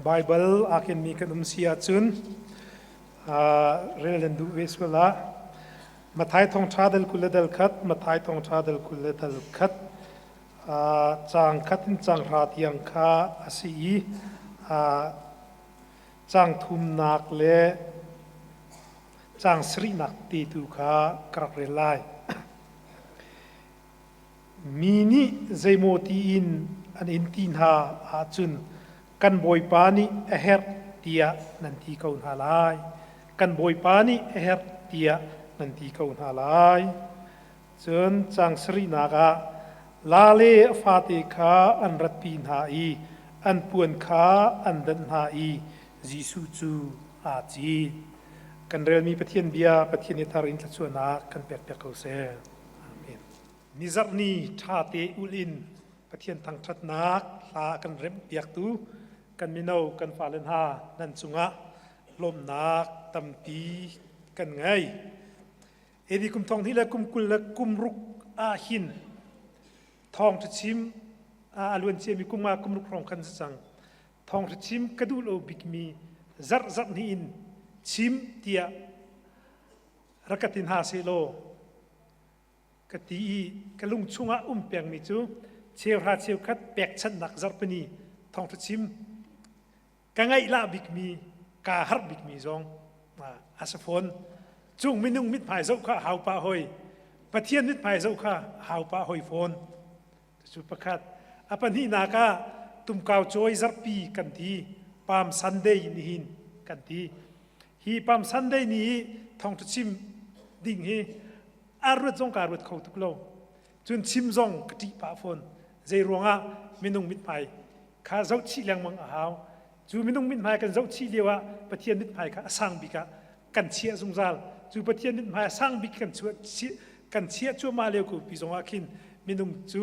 Baibal aa kenmi kan um si ahcun rel nan duh ve sual ah Matthai thawngṭha dal 20 le dal khat, Matthai thawngṭha dal 20 le dal khat, caang khat in caang hra tiang kha a si i caang thumnak le caang sarihnak te tu kha ka rak rel lai. Mi nih zeimaw tiin an in ti hna ahcun kan Bawipa nih a herh tiah nan ti ko hna lai. Kan Bawipa nih a herh tiah nan ti ko hna lai. Cun caang sarihnak ah la le a fate kha an ratpi hna i an puan kha an danh hna i Jesuh cu aa cit. Kan relmi Pathian bia Pathian i thar in thluachuahnak kan pekpiak ko seh. Amen. Nizarh ni ṭhate ulh in Pathian thangṭhatnak hla a kan remhpiaktu kan mino kan fale hna nan cungah lawmhnak tampi kan ngei. AD kum thong hnih le kum 20 le kum ruk ah hin thawngṭha chim a luan ciami kum ah kum ruk hrawng khan si cang. Thawngṭha chim ka duh lo bikmi zarh zarh hnih in chim tiah rak ka ti hna sehlaw ka ti i ka lung chungah um pengmi cu cheuhra cheukhat pekchanhnak zarhpini thawngṭha chim ka ngaihlah bikmi kaa harh bikmi zong a si fawn. Cung minung mithmai zoh kha hau pah hoi, Pathian mithmai zoh kha hau pah hoi fawn. Cu pakhat. A pahnihnak ah tumkau cawi zarhpi kan ti, Palm Sunday nihin kan ti. Hi Palm Sunday ni i thawngṭha chim ding hi a ruat zong kaa ruat kho tuk lo. Cun chim zong ka ṭih pah fawn. Zei ruangah minung mithmai kha zoh chih lengmang a hau. Cu minung mithmai kan zoh chih lio ah Pathian mithmai kha a sang bik ah kan chiah zungzal. Cu Pathian mithmai a sang bik kan chuah kan chiah cuahmah lio ko pi zongah khin minung cu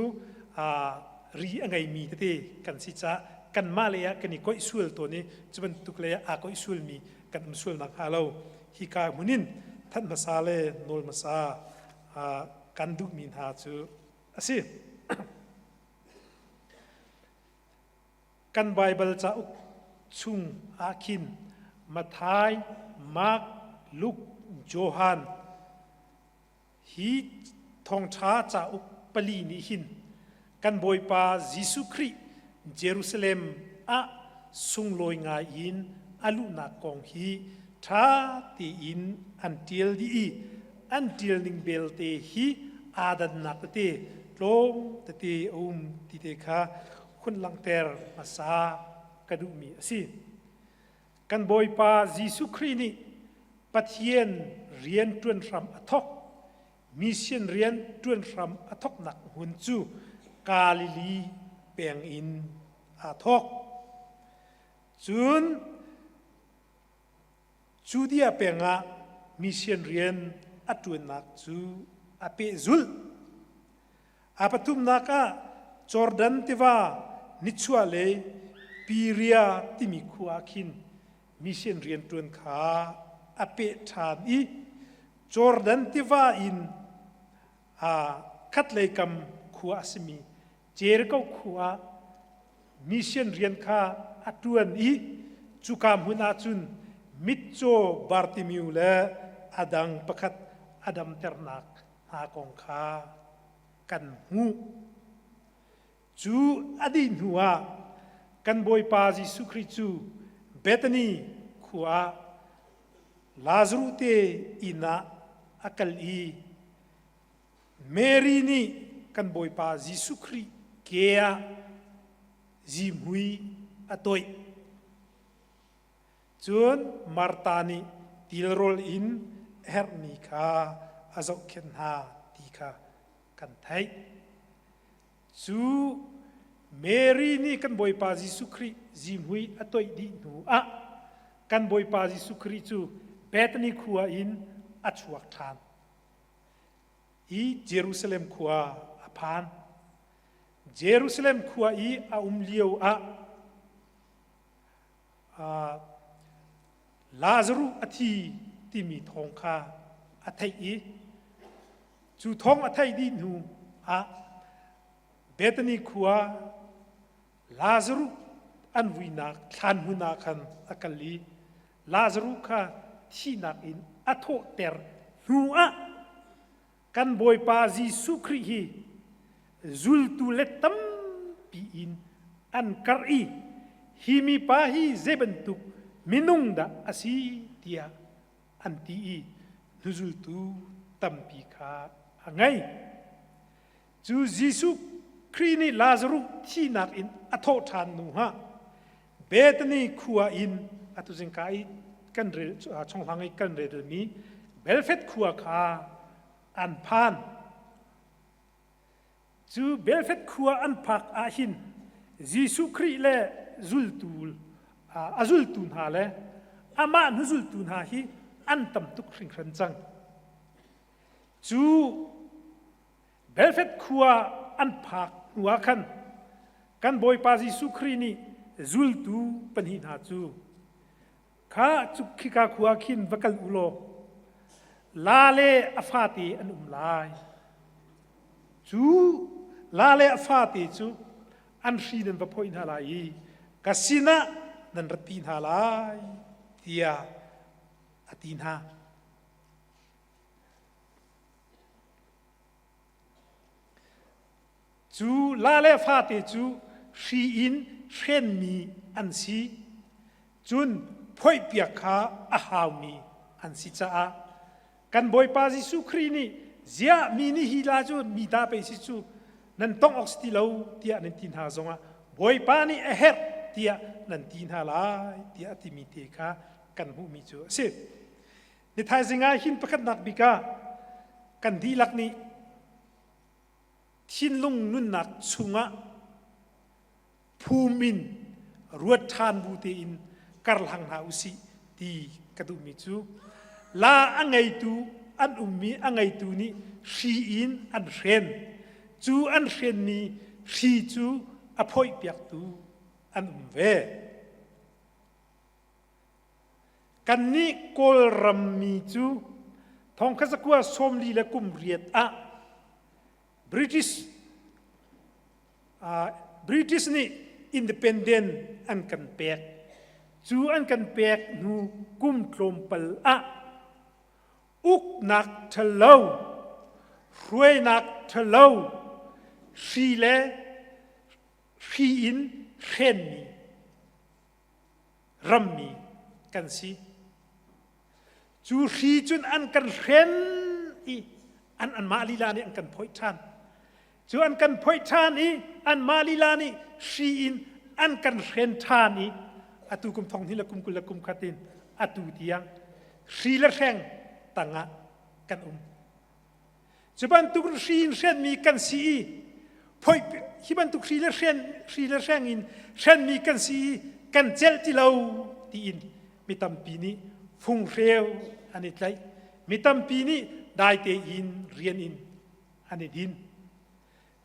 ri a ngeimi tete kan si caah kanmah lei ah kan i koih sual tawn i cu bantuk lei ah aa koih sualmi kan um sual nakhnga lo hika hmun in thanh hmasa le nawl hmasa kan duhmi hna cu a si. Kan Baibal cauk chung ah khin Matthai, Mark, Luke, Johan hi thawngṭha cauk pali nih hin kan Bawipa Jesuh Khrih Jerusalem ah sunglawi ngai in a luhnak kong hi ṭha tein an ṭial dih i an ṭial ning belte hi aa dannak tete tlawm tete a um ti te kha hun langhter hmasa ka duhmi a si. Kan Bawipa Jesuh Khrih nih Pathian rian ṭuan hram a thawk. Mission rian ṭuan hram a thawknak hmun cu Galilee peng in aa thawk. Cun Judea peng ah mission rian a ṭuannak cu a pehzulh. A pathumnak ah Jordan tiva nichuahlei Perea timi khua ah khin mission rianṭuan kha a peh ṭhan i Jordan tiva in khatlei kam khua a simi Jericho khua ah mission rian kha a ṭuan i cuka hmun ah cun mitcaw Bartimew le a dang pakhat a damternak hna kong kha kan hmuh. Cu a dih hnuah kan Bawipa Jesuh Khrih cu Bethany khua ah Lazaruh te inn ah a kal i Mary nih kan Bawipa Jesuh Khrih ke ah zihmui a toih. Cun Martha nih tilrawl in a herhmi kha a zohkhenh hna ti kha kan theih. Cu Mary nih kan Bawipa Jesuh Khrih zihmui a toih dih hnu ah kan Bawipa Jesuh Khrih cu Bethany khua in a chuak ṭhan i Jerusalem khua a phan. Jerusalem khua i a um lio ah Lazaruh a thi timi thawng kha a theih i cu thawng a theih dih hnu ah Bethany khua Lazaruh an vuinak thlan hmun ah khan a kal i Lazaruh kha thihnak in a thawhter hnuah kan Bawipa Jesuh Khrih hi zultu le tampi in an karh i hi mipa hi zei bantuk minung dah a si tiah an ti i hnuzultu tampi kha a ngei. Cu Jesuh Khrih nih Lazaruh thihnak in a thawh ṭhan hnu ah Bethany khua in atu zingka i kan rel chonghlang i kan relmi Belfet khua kha an phan. Cu Belfet khua an phak ah hin Jesuh Khrih le zultu a zultu hna le amah hnuzultu hna hi an tam tuk hringhran cang. Cu Belfet khua an phak hnuah khan kan Bawipa Jesuh Khrih nih zultu pahnih hna cu kha cu khika khua khin va kal u law la le a fate an um lai. Cu la le a fate cu an hri nan va phoih hna lai i ka sinah nan ratpi hna lai tiah a ti hna. Cu la le fate cu hri in hrenmi an si. Cun phoihpiak kha a haumi an si caah kan Bawipa Jesuh Khrih nih ziah mi nih hi la cu mi ta pei si cu nan tongh awk si ti lo tiah nan ti hna zongah Bawipa nih a herh tiah nan ti hna lai tiah a timi te kha kan hmuhmi cu a si. Ni thaizing ah hin pakhatnak bik ah kan dihlak nih thinlung nunnak chungah phum in ruat ṭhan bu tein karhlang hna usih ti ka duhmi cu la a ngeitu an ummi a ngeitu nih hri in an hren cu an hrenmi hri cu a phoihpiaktu an um ve. Kannih Kawlram mi cu thongkhat zakua 40 le kum riat ah British uh, British nih independent an kan pek. Cu an kan pek hnu kum tlawmpal ah uknak ṭhalo, hruainak ṭhalo, hri le hri in hrenmi rammi kan si. Cu hri cun an kan hren i an anmah lila nih an kan phoih ṭhan. Cu an kan phoih ṭhan i anmah lila nih hri in an kan hren ṭhan i atu kum thong hnih le kum 20 le kum khat in atu tiang hri le hreng tangah kan um. Cu bantuk hri in hrenmi kan si i phoi hi bantuk hri le hren hri le hreng in hrenmi kan si i kan celh ti lo tiin mi tampi nih funghreu an i tlaih. Mi tampi nih daite in rian in an i din.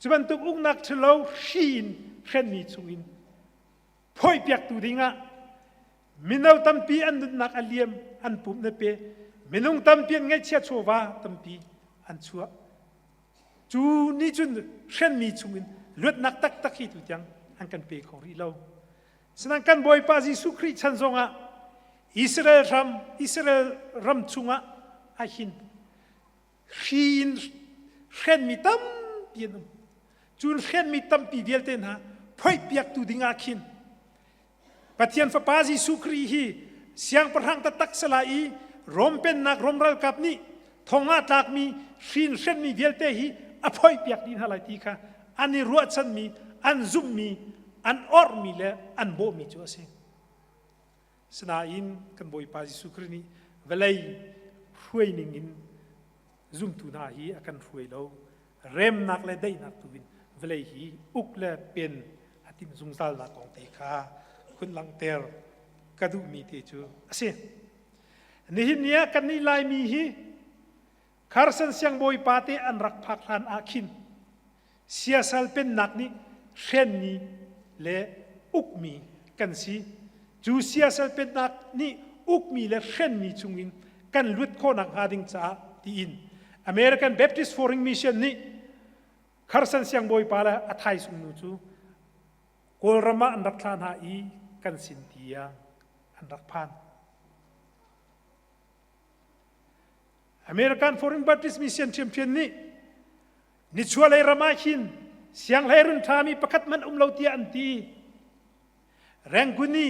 Cu bantuk uknak ṭhalo hri in hrenmi chungin phoihpiaktu dingah mino tampi an nunnak a liam an pum na pe minung tampi an ngaihchia chawva tampi an chuah cu nih cun hrenmi chungin luatnak taktak hi tu tiang an kan pe kho rih lo Sinan kan Bawipa Jesuh Khrih chan zongah Israel ram Israel ram chungah ahin hri in hrenmi tampi an um. Cun hrenmi tampi vialte hna phoihpiaktu dingah khin Pathian Fapa Jesuh Khrih hi siangpahrang taktak sala i Rom pennak Rom ralkap nih thong ah tlakmi hrin hrenmi vialte hi a phoihpiak dih hna lai ti kha an i ruahchanmi an zumhmi an orhmi le an bawhmi cu a si. Sinain kan Bawipa Jesuh Khrih nih vawlei hruai ning in zumtu hna hi a kan hruai lo. Remnak le daihnak tu in vawlei hi uk le pen a timh zungzalnak kong te kha hun langhter ka duhmi te cu a si. Nihin ni ah kannih Laimi hi Carson siangbawipa te an rak phak hlan ah khin siasal pennak nih hrenmi le ukmi kan si. Cu siasal pennak nih ukmi le hrenmi chungin kan luat khawhnak hnga ding caah tiin American Baptist Foreign Mission nih Carson siangbawipa le a thaisung nu cu. Kawlram ah an rak thlah hna i kan sin tiang an rak phan. American Foreign Baptist Mission ṭhiamṭhiam nih nichuahlei ram ah hin sianghleirun ṭhami pakhat hmanh um lo tiah an ti. Rangoon i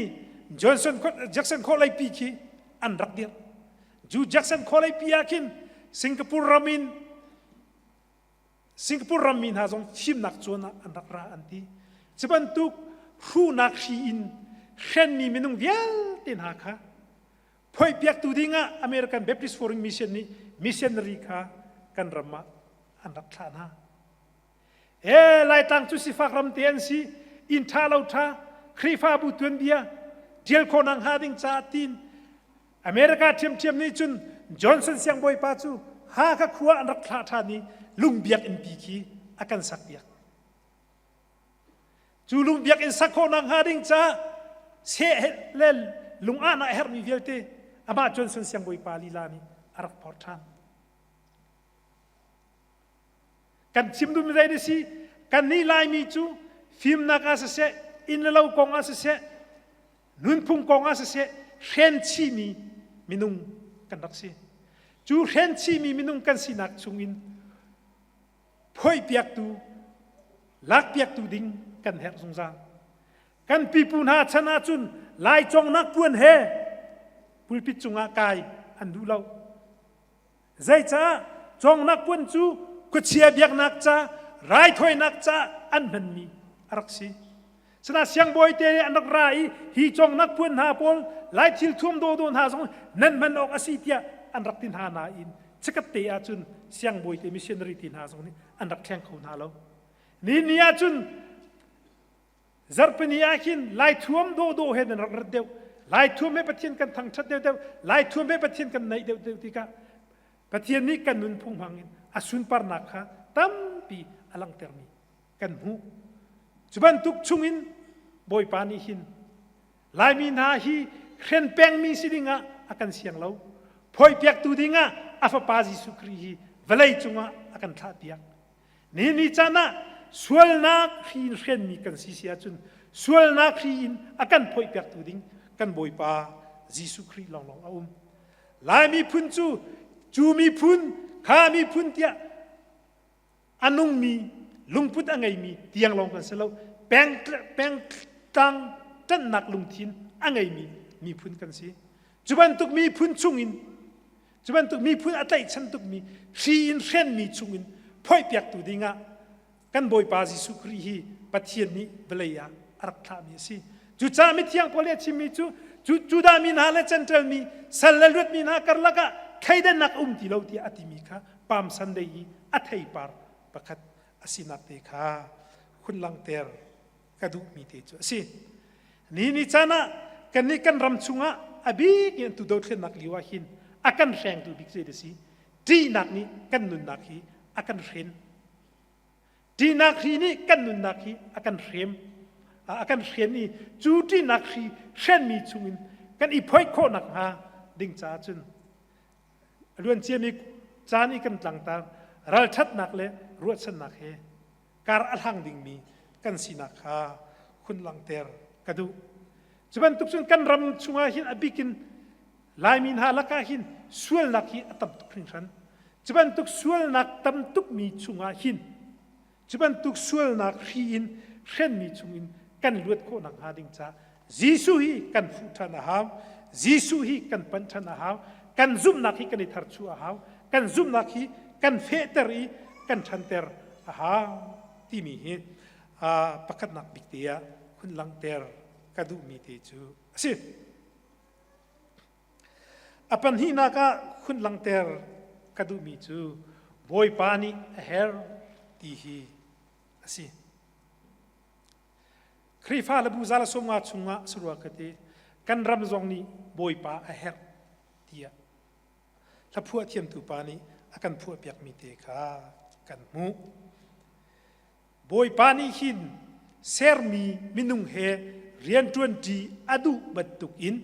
Johnson Jackson khualeipi khi an rak dirh. Cu Jackson khualeipi ah khin Singapore ram in Singapore rammi hna zong fimnak cawn ah an rak ra an ti. Cu bantuk hruhnak hri in hrenmi minung vialte hna kha phoihpiaktu ding ah American Baptist Foreign Mission nih missionary kha kan ram ah an rak thlah hna. Ee Laitlang cu sifak ram te an si, inn ṭha lo ṭha, Khrihfabu tuanbia ṭial khawhnak hnga ding caah tiin America ṭhiamṭhiam nih cun Johnson siangbawipa cu Hakha khua an rak thlah ṭhan i lungbiak innpi khi a kan sakpiak. Cu lungbiak inn sak khawhnak hnga ding caah seh le lungahnak a herhmi vialte amah Johnson siangbawipa lila nih a rak phorh ṭhan. Kan chim duhmi zei na si? Kannih Laimi cu fimnak ah siseh, inn le lo kong ah siseh, nunphung kong ah siseh, hrenchihmi minung kan rak si. Cu hrenchihmi minung kan sinak chungin phoihpiaktu, lakpiaktu ding kan herh zungzal. Kan pipu hna chan ahcun Lai congnak puan he pulpit cungah kai an duh lo. Zeicah cawngnak puan cu khuachia biaknak ca, raithawinak ca an hmanmi a rak si. Sana siangbawi te an rak ra i hi cawngnak puan hna pawl lai thil thuam dawdawh hna zong nan hman awk a si tiah an rak ti hna nain chikat te ahcun siangbawi te missionary ti hna zong nih an rak thleng kho hna lo. Ni ni ahcun Zarhpini ah khin Laithuam dawhdawh he nan rak rat deuh. Laithuam he Pathian kan thangṭhat deuh deuh. Laithuam he Pathian kan naih deuh deuh tikah Pathian nih kan nunphung hmang in a sunparnak kha tampi a langhtermi kan hmuh. Cu bantuk chungin Bawipa nih hin Laimi hna hi hren pengmi si dingah a kan siang lo. Phoipiaktu dingah a fapa Jesuh Khrih hi vawlei cungah a kan thlahpiak. Ni ni caan ah sualnak hri in hrenmi kan si si ahcun sualnak hri in a kan phoihpiaktu ding kan Bawipa Jesuh Khrih lawnglawng a um. Lai miphun cu cu miphun kha miphun tiah a nungmi lungput a ngeimi tiang lawng kan si lo peng pengtlang ṭanhnak lungthin a ngeimi miphun kan si. Cu bantuk miphun chungin Cu bantuk miphun a tlaihchan tukmi hri in hrenmi chungin phoihpiaktu dingah kan Bawipa Jesuh Khrih hi Pathian nih vawlei ah a rak thlahmi a si. Cucaah mithiang Paul nih a chimmi cu Judah mi hna le Gentile mi sal le luatmi hna karlak ah thleidannak a um ti lo tiah a timi kha Palm Sunday i a theipar pakhat a sinak te kha hun langhter ka duhmi te cu a si. Ni ni caan ah kannih kan ram chungah a bik in tu dothlennak lio ah hin a kan hrengtu bik zei si ṭihnak nih kan nunnak hi a kan hren. Ṭihnak hri nih kan nunnak hi a kan hrem. A kan hren i cu ṭihnak hri hrenmi chungin kan i phoih khawh nakhnga ding caah cun a luan ciami caan i kan tlangtar ralṭhatnak le ruahchannak he kar a hlang dingmi kan sinak kha hun langhter ka duh. Cu bantuk cun kan ram chungah hin a bikin Laimi hna lakah hin sualnak hi a tam tuk hringhran. Cu bantuk sualnak tam tukmi chungah hin cu bantuk sualnak hri in hrenmi chungin kan luat khawh nakhnga ding caah Jesuh hi kan fuh ṭhan a hau. Jesuh hi kan panh ṭhan a hau. Kan zumhnak hi kan i tharchuah a hau. Kan zumhnak hi kan fehter i kan ṭhanter a hau timi hi pakhatnak bik te ah hun langhter ka duhmi te cu a si. A pahnihnak ah hun langhter ka duhmi cu Bawipa nih a herh ti hi a si. Khrihfa le bu za le 50 chungah sarua ka ti kan ram zong nih Bawipa a herh tiah hlaphuah thiamtu pa nih a kan phuahpiakmi te kha kan hmuh. Bawipa nih hin sermi minung he rianṭuanṭi a duh bantuk in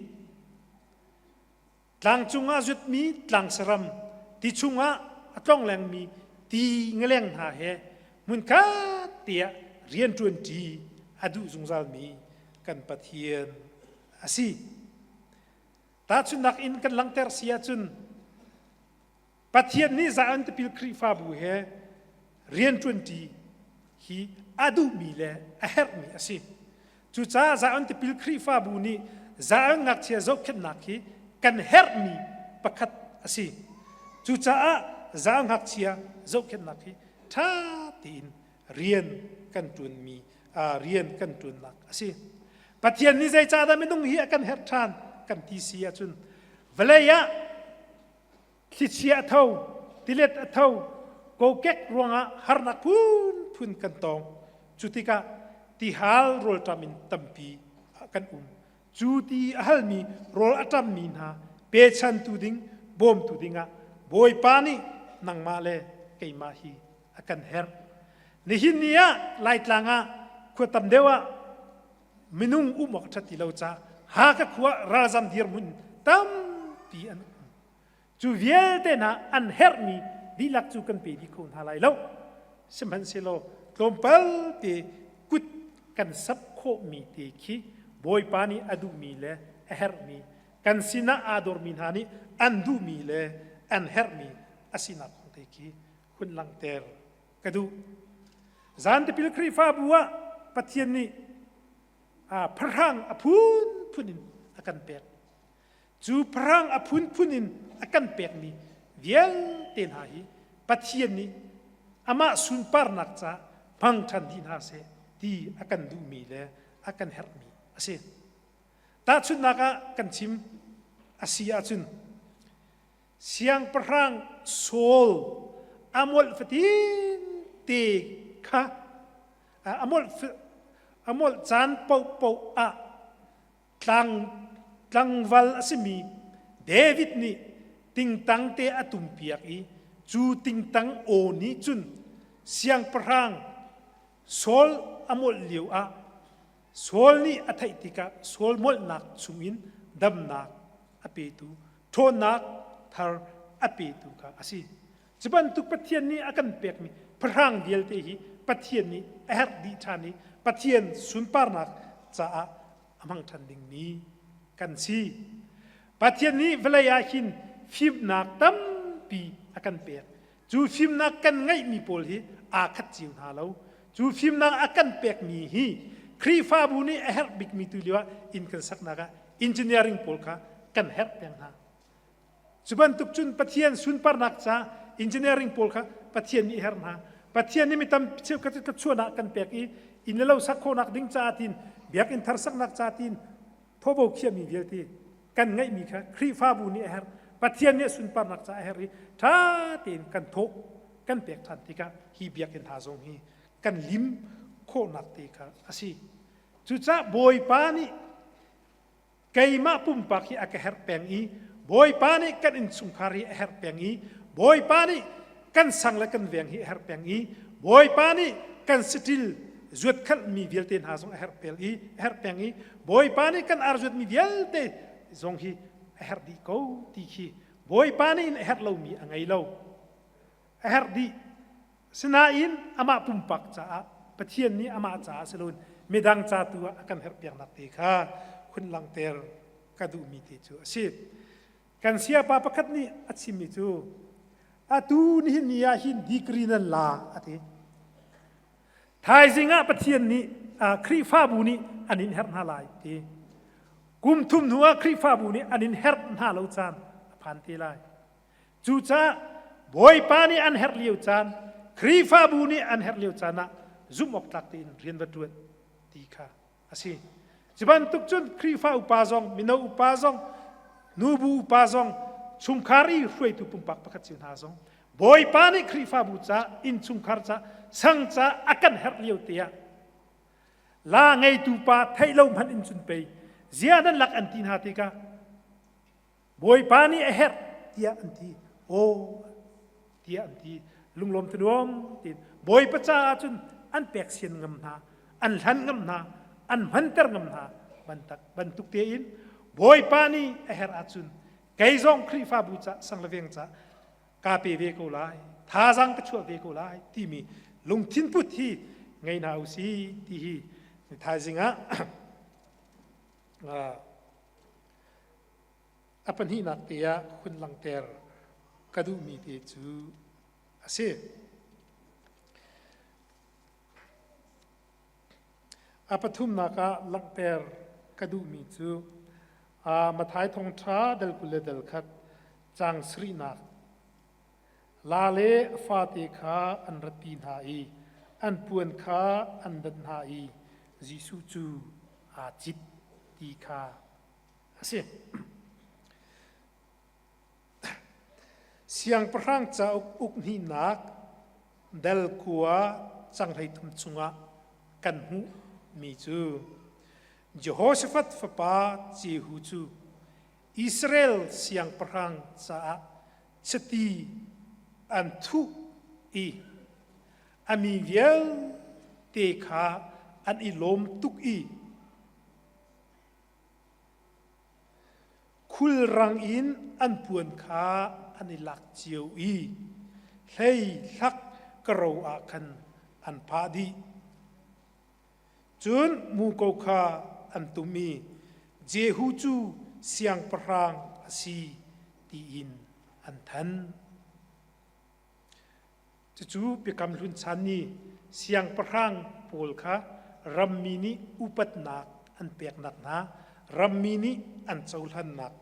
tlang cungah zutmi tlang saram ti chungah a tlonglengmi ti ngaleng hna he hmunkhat tiah rianṭuanṭi a duh zungzalmi kan Pathian a si. Tahchunhnak in kan langhter si ahcun Pathian nih Zion tipil Khrihfabu he rianṭuanṭi hi a duhmi le a herhmi a si. Cucaah Zion tipil Khrihfabu nih Zion ngakchia zohkhenhnak hi kan herhmi pakhat a si. Cucaah Zion ngakchia zohkhenhnak hi ṭha tein rian kan ṭuanmi rian kan ṭuannak a si. Pathian nih zeicahdah minung hi a kan herh ṭhan kan ti si ahcun vawlei ah thlichia a tho, tilet a tho, kokek ruangah harnak phunphun kan tong. Cu tikah tihal rawlṭam in tampi kan um. Cu ti a halmi rawl a ṭammi hna pechantu ding, bawmtu dingah Bawipa nih nangmah le keimah hi a kan herh. Nihin ni ah Laitlang ah khua tam deuh ah minung um awk a ṭhat ti lo caah Hakha khua ralzam dirhmun tampi an um. Cu vialte hna an herhmi dihlak cu kan pe dih kho hna lai lo. Sihmanhsehlaw tlawmpal te kut kan sap khawhmi te khi Bawipa nih a duhmi le a herhmi kan sinah aa dormi hna nih an duhmi le an herhmi a sinak kong te khi hun langhter ka duh. Zan tipil Khrihfabu ah Pathian nih phahrang a phunphun in a kan pek. Cu phahrang a phunphun in a kan pekmi vialte hna hi Pathian nih amah sunparnak ca hmang ṭhan dih hna seh ti a kan duhmi le a kan herhmi a si. Tahchunhnak ah kan chim a si ahcun Siangpahrang Saul a molh fatin te kha a molh a molh caan paohpaoh ah tlang tlangval a simi David nih tingtang te a tumpiak i cu tingtang aw nih cun siangpahrang Saul a molh lio ah Saul nih a theih tikah Saul molhnak chungin damnak a petu ṭhawnnak thar a petu kha a si. Cu bantuk Pathian nih a kan pekmi pahrang vialte hi Pathian nih a herh dih ṭhan i Pathian sunparnak caah a hmang ṭhan dingmi kan si. Pathian nih vawlei ah hin fimnak tampi a kan pek. Cu fimnak kan ngeihmi pawl hi aa khat cio hna lo. Cu fimnak a kan pekmi hi Khrihfabu nih a herh bikmi tu lio ah inn kan saknak ah engineering pawl kha kan herh peng hna. Cu bantuk cun Pathian sunparnak ca engineering pawl kha Pathian nih herh hna. Pathian nih mi tam cheukhat cu thluachuahnak kan pek i inn le lo sak khawhnak ding caah tiin biakinn thar saknak ca tiin thawvo khiahmi vialte kan ngeihmi kha Khrihfabu nih a herh Pathian nih a sunparnak ca a herh i ṭha tein kan thawh kan pek ṭhan tikah hi biakinn hna zong hi kan lim khawhnak te kha a si. Cucaah Bawipa nih keimah pumpak hi a ka herh peng i Bawipa nih kan innchungkhar hi a herh peng i Bawipa nih kan sang le kan veng hi a herh peng i Bawipa nih kan saṭil zuatkhalhmi vialte hna zong a herh peng i a herh peng i Bawipa nih kan ar zuatmi vialte zong hi a herh dih ko ti khi Bawipa nih in a herh lomi a ngei lo a herh dih Sinain amah pumpak caah Pathian nih amah caah si loin midang ca tu ah a kan herhpiaknak te kha hun langhter ka duhmi te cu a si. Kan siapa pakhat nih a chimmi cu atu nihin ni ah hin degree nan la a ti. Thaizing ah Pathian nih Khrihfabu nih an in herh hna lai ti. Kum thum hnu ah Khrihfabu nih an in herh hna lo caan a phan te lai. Cucaah Bawipa nih an herh lio caan, Khrihfabu nih an herh lio caan ah zumh awk tlak tein rian va ṭuan ti kha a si. Cu bantuk cun Khrihfa upa zong, mino upa zong, nubu upa zong, chungkhar i hruaitu pumpak pakhat cio hna zong Bawipa nih Khrihfabu ca, innchungkhar ca, sang ca a kan herh lio te ah la ngeitu pa theih lo hmanh in cun pei zia nan lak an ti hna tikah Bawipa nih a herh tiah an ti. Aw tiah an ti. Lunglawm thanuam tiin Bawipa caah cun an pek sian ngam hna, an hlan ngam hna, an hmanter ngam hna bantak bantuk tein Bawipa nih a herh ahcun kei zong Khrihfabu ca sang le veng ca ka pe ve ko lai, thazaang ka chuah ve ko lai timi lungthin put hi ngei hna usih ti hi. Thaizing ah a pahnihnak te ah hun langhter ka duhmi te cu a si. A pathumnak ah langhter ka duhmi cu Matthai thawngṭha dal 20 le dal khat caang sarihnak La le a fate kha an ratpi hna i an puan kha an danh hna i Jesuh cu aa cit ti kha a si. Siangpahrang cauk uk hnihnak dal kua cang 13 chungah kan hmuhmi cu Jehoshaphat fapa Jehu cu Israel siangpahrang caah chiti an thuh i a mi vialte kha an i lawm tuk i khulrang in an puan kha an i lak cio i hleihlak karo ah khan an phah dih. Cun muko kha an tum i Jehu cu siangpahrang a si tiin an thanh. Cucu Biakam Hlun chan ni siangpahrang pawl kha rammi nih upatnak an peknak hna, rammi nih an cohlannak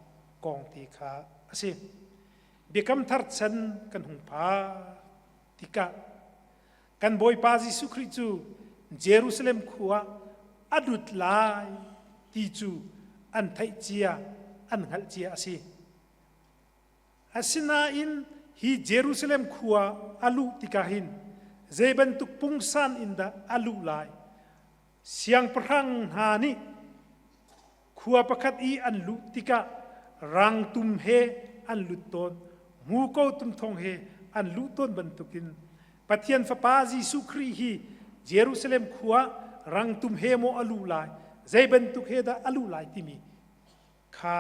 kong te kha a si. Biakam Thar chan kan hung phak tikah Kan Bawipa Jesuh Khrih cu Jerusalem khua a lut lai ti cu an theih cia, an hngalh cia a si. Asinain hi Jerusalem khua a luh tikah hin zei bantuk pungsan in dah a luh lai? Siangpahrang hna nih Khua pakhat i an luh tikah rangtum he an lut tawn, muko tumthong he an luh tawn bantukin Pathian Fapa Jesuh Khrih hi Jerusalem khua rangtum he maw a luh lai, zei bantuk he dah a luh lai timi kha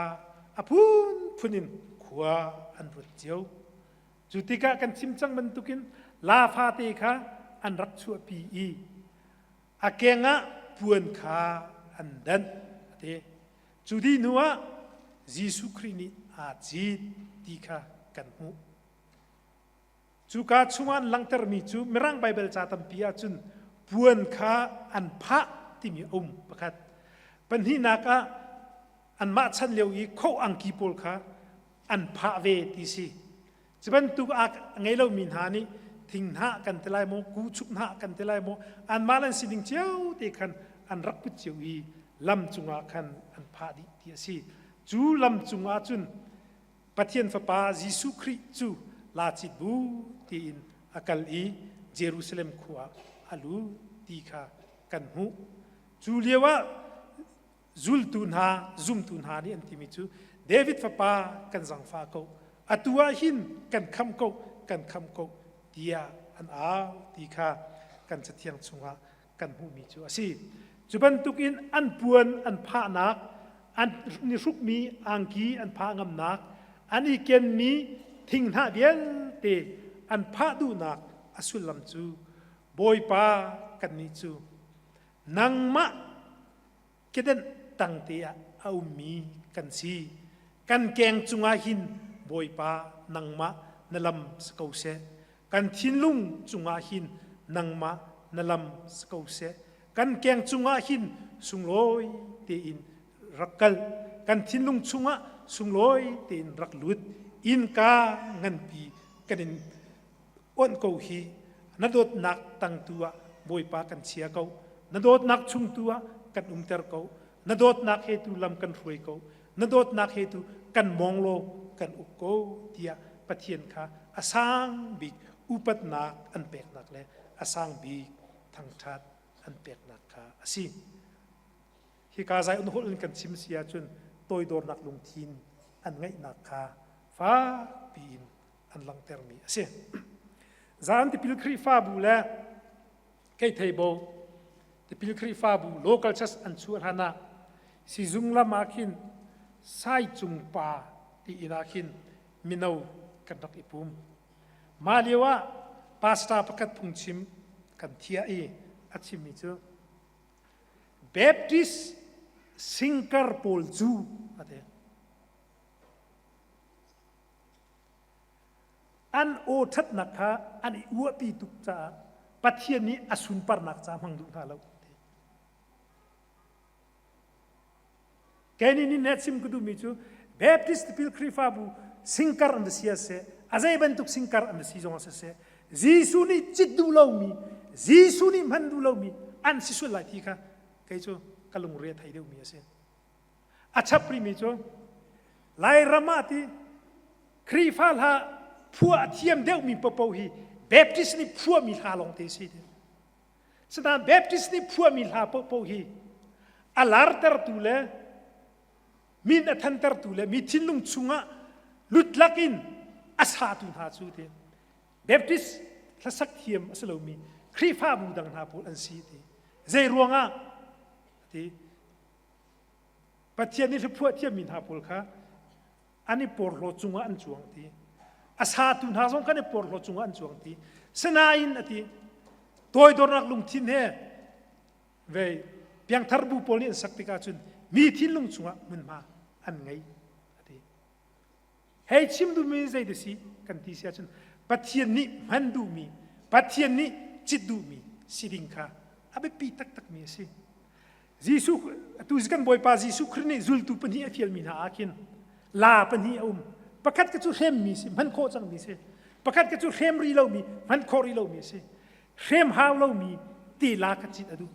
a phunphun in khua an ruat cio. Cu tikah kan chim cang bantukin la fate kha an rak chuahpi i a keng ah puan kha an danh a ti. Cu dih hnu ah Jesuh Khrih nih aa cit ti kha kan hmuh. Cuka chungah an langhtermi cu Mirang Baibal ca tampi ahcun puan kha an phah timi a um pakhat. Pahnihnak ah anmah chan lio i khoh angki pawl kha an phah ve ti si. Cu bantuk a ngei lomi hna nih thinghnah kan ti lai maw, kuchuk hnah kan ti lai maw, anmah an sining cio te khan an rak put cio i lam cungah khan an phah dih ti a si. Cu lam cungah cun Pathian Fapa Jesuh Khrih cu lacit bu tiin a kal i Jerusalem khua a lut ti kha kan hmuh. Cu lio ah Zultu hna, zumtu hna nih an timi cu David fapa kan zangfah ko, atu ah hin kan khamh ko, kan khamh ko tiah an au ti kha kan cathiang chungah kan hmuhmi cu a si. Cu bantukin an puan an phahnak, an ni hrukmi angki an phah ngamnak, an i kenmi thinghnah vialte an phah duhnak a sullam cu Bawipa kannih cu nangmah kedenh tangte ah a ummi kan si. Kan keng cungah hin Bawipa nangmah na lam si ko seh. Kan thinlung cungah hin nangmah na lam si ko seh. Kan keng cungah hin sunglawi tein rak kal. Kan thinlung chungah sunglawi tein rak lut. Innka nganpi kan in onh ko hi na dawtnak tangtu ah Bawipa kan chia ko na dawtnak chungtu ah kan umter ko na dawtnak he tu lam kan hruai ko na dawtnak he tu kan mong law kan uk ko tiah Pathian kha a sang bik upatnak an peknak le a sang bik thangṭhat an peknak kha a si. Hika zai holh in kan chim si ahcun toidornak lungthin an ngeihnak kha fakpi in an langhtermi a si. Zan tipil Khrihfabu le Keitheibo tipil Khrihfabu local church an chuah hlan ah sizung lam ah khin Saicung pa ti inn ah khin mino kan rak i pum. Mah lio ah pastor pakhat phungchim kan thiah i a chimmi cu. Baptist singer pawl cu a ti. An aw ṭhatnak kha an i uahpi tuk caah Pathian nih a sunparnak ca hmang duh hna lo. Kei nih nih chim ka duhmi cu Baptist tipil Khrihfabu singkar an si seh, a zei bantuk singkar an si zong siseh, Jesuh nih cit duh lomi, Jesuh nih hman duh lomi an si sual lai ti kha kei cu ka lungre a thei deuhmi a si. A chap rihmi cu Lairam ah ti Khrihfa hla phuah a thiam deuhmi paohpaoh hi Baptist nih phuahmi hla lawngte si ti. Sinain Baptist nih phuahmi hla paohpaoh hi a lartertu le min a thantertu le mi thinlung chungah lutlak in a satu hna cu ti Baptist hlasak thiam a si lomi Khrihfabu dang hna pawl an si ti. Zei ruangah ti Pathian nih hlaphuah thiammi hna pawl kha an i porhlaw cungah an cuang ti. A satu hna zong kan i porhlaw cungah an cuang ti. Sinain a ti toidornak lungthin he ve piangthar bu pawl nih an sak tikah cun mi thinlung chungah hmunhma an ngei a ti. Hei chim duhmi zei ti si kan ti si ahcun Pathian nih hman duhmi, Pathian nih cit duhmi si ding kha a biapi taktakmi a si. Jesuh atu kan Bawipa Jesuh Khrih nih zultu pahnih a fialmi hna ah khin la pahnih a um. Pakhat ka cu hremmi si, hman khawh cangmi si. Pakhat ka cu hrem rih lomi, hman khawh rih lomi a si. Hrem hau lomi te la kha cit a duh.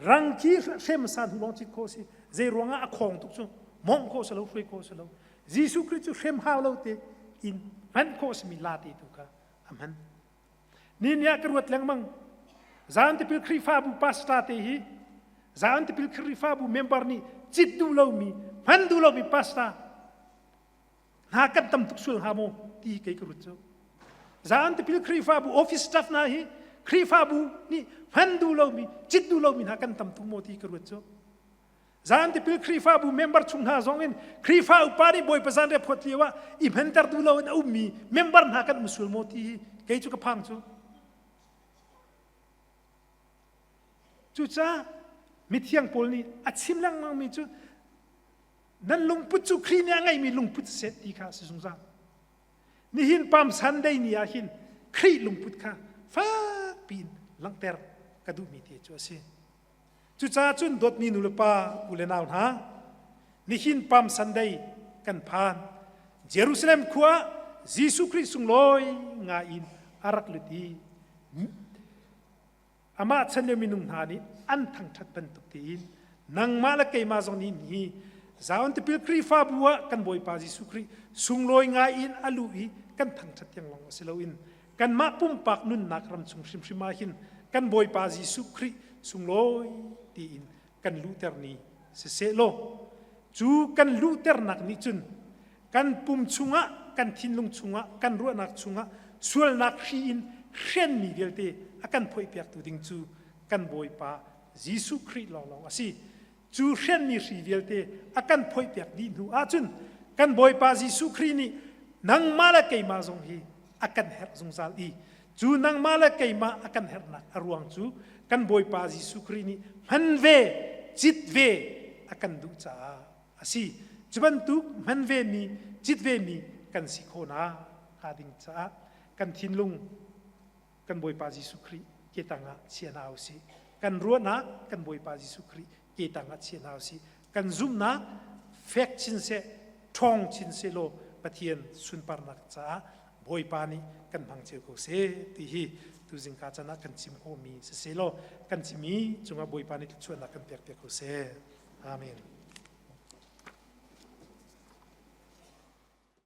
Rang khi hrem san hnu lawng cit khawh si. Zei ruangah a khawng tuk cu mongh khawh si lo, hruai khawh si lo. Jesuh Khrih cu hrem hau lo te in hman khawh simi la te tu kha a hman. Ni ni ah ka ruat lengmang. Zion Tipil Khrihfabu pastor te hi Zion Tipil Khrihfabu member nih cit duh lomi, hman duh lomi pastor hna kan tam tuk sual hnga maw ti kei ka ruat cu. Zion Tipil Khrihfabu office staff hna hi Khrihfabu nih hman duh lomi, cit duh lomi hna kan tam tuk maw ti ka ruat cu. Zan tipil Khrihfabu member chung hna zong in Khrihfa upa nih Bawipa zan re phawt lio ah i hmenter duh lo in a ummi member hna kan um sual maw ti hi kei cu ka phang cu. Cucaah mithiang Paul nih a chim lengmangmi cu nan lungput cu Khrih nih a ngeihmi lungput seh ti kha a si zungzal. Nihin Palm Sunday ni ah hin Khrih lungput kha fakpi in langhter ka duhmi te cu a si. Cucaah cun dawtmi nu le pa u le nau hna, nihin Palm Sunday kan phan. Jerusalem khua ah Jesuh Khrih sunglawi ngai in a rak lut i amah chan lio minung hna nih an thangṭhat bantuk tein nangmah le keimah zong nih hi Zion tipil Khrihfabu ah kan Bawipa Jesuh Khrih sunglawi ngai in a luh i kan thangṭhat tiang lawng a si loin kanmah pumpak nunnak ram chung hrimhrim ah hin kan Bawipa Jesuh Khrih sunglawi tiin kan luhter ni siseh law cu kan luhternak nih cun kan pum chungah kan thinlung chungah kan ruahnak chungah sualnak hri in hrenmi vialte a kan phoihpiaktu ding cu kan Bawipa Jesuh Khrih lawnglawng a si. Cu hrenmi hri vialte a kan phoihpiak dih hnu ahcun kan Bawipa Jesuh Khrih nih nangmah le keimah zong hi a kan herh zungzal i cu nangmah le keimah a kan herhnak a ruang cu kan Bawipa Jesuh Khrih nih hman ve, cit ve a kan duh caah a si. Cu bantuk hman ve mi, cit ve mi kan si khawhnak hnga ding caah kan thinlung kan Bawipa Jesuh Khrih ke tangah chia hna usih. Kan ruahnak kan Bawipa Jesuh Khrih ke tangah chia hna usih. Kan zumhnak fek chin seh, ṭhawng chin seh law Pathian sunparnak caah Bawipa nih kan hmang cio ko seh ti hi tuzingka can ah kan chim khawhmi siseh law kan chimmi cungah Bawipa nih thluachuahnak kan pek piak ko seh. Amen.